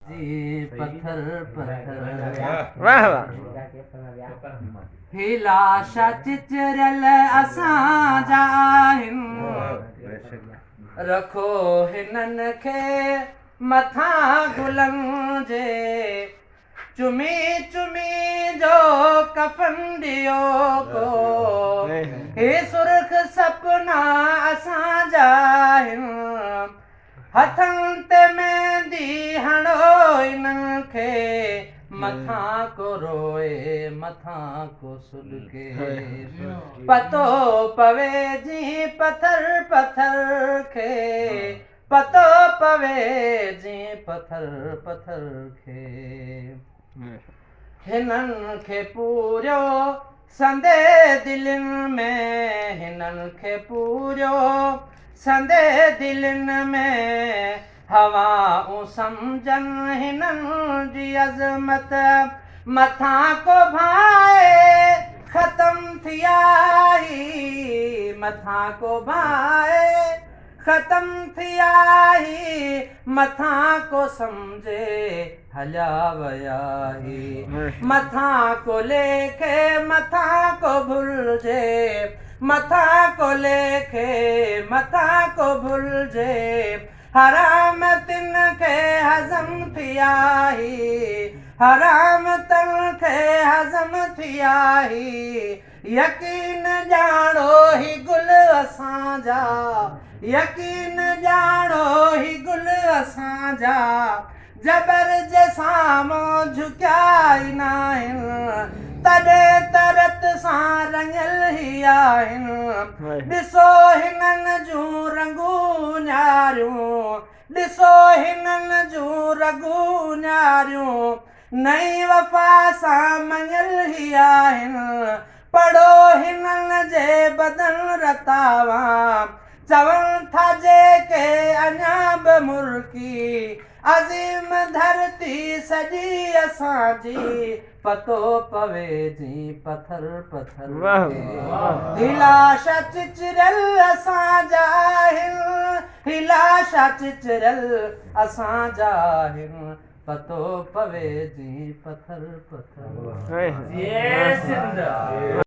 جي پٿر پٿر. واھ واھ. هي لاش چچريل اسان جا آهن. رکو هنن کي مٿان گلن جي. چمي چمي جو ڪفن ڏيو ڪو. هي سرخ سپنا اسان جا آهن. هٿن تي ميندي هڻو انهن کي. مٿان ڪو روئي مٿان ڪو سڏڪي. پتو پوي جي پٿر پٿر کي. پتو پوي جي پٿر پٿر کي. هنن کي پوريو سندي دلين ۾. هنن کي پوريو سندي دلين ۾. هوائون سمجهن هنن جي عظمت. مٿان ڪو ڀانئي ختم ٿيا هي. مٿان ڪو ڀانئي ختم ٿيا هي. مٿان ڪو سمجهي هليا ويا هي. مٿان ڪو ليکي مٿان ڪو ڀلجي. مٿان ڪو ليکي مٿان ڪو ڀلجي. حرام تن کي هضم ٿيا هي. حرام تن کي هضم ٿيا هي. يقين ڄاڻو هي گل اسان جا. يقين ڄاڻو هي گل اسان جا. جبر جي سامهون جهڪيا ئي ناهن. تڏهن ته رت سان رڱيل ئي آهن. ڏسو هنن جون رنگون نياريون. ڏسو هنن جون رڳون نياريون. نئين وفا سان مڱيل ئي آهن. پڙهو هنن جي بدن رتاوان. چون ٿا جيڪي اڃا به مرڪي. عظيم ڌرتي سڄي اسان جي. پتو پوي جي پٿر پٿر کي. هي لاش چچريل اسان جا آهن. هي لاش چچريل اسان جا آهن. پتو پوي جي پٿر پٿر. جي سنڌ.